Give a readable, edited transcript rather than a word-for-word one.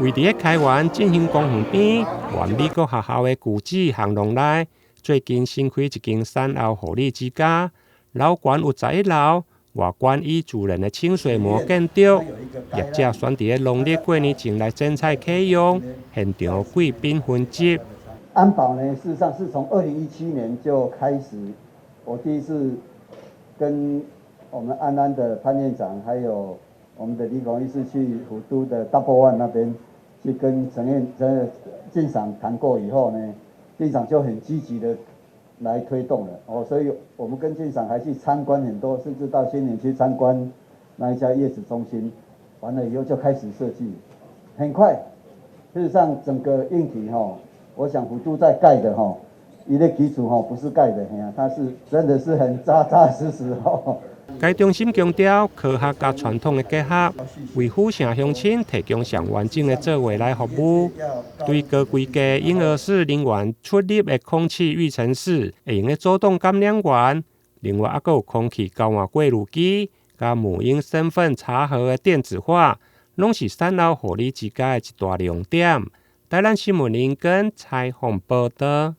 位佇咧開元振興公園邊，原美國學校的舊址巷弄內，最近新開一間產後護理之家，樓懸有11樓，外觀以自然的清水模建築，業者選佇咧農曆過年前來剪彩啟用，現場貴賓雲集。安保呢，事實上是從2017年就開始，我第一次跟我們安安的潘院長，還有我們的李孔醫師去府都的 Double One 那邊去跟陳院陳進長談過以後呢，進長就很積極的來推動了哦，所以我們跟進長還去參觀很多，甚至到新園去參觀那一家月子中心，完了以後就開始設計，很快，事實上整個硬體哈，我想府都在蓋的哈，伊的基礎哈不是蓋的，嘿它是真的是很扎扎實實哦。該中心強調科學佮傳統的結合，為府城鄉親提供上完整的做未來服務。對高規格嬰兒室人員出入的空氣預塵室，會用得主動感染源。另外，猶閣有空氣交換過濾機，佮母嬰身份查核的電子化，攏是產後護理之家的一大亮點。台南新聞林根採訪報導。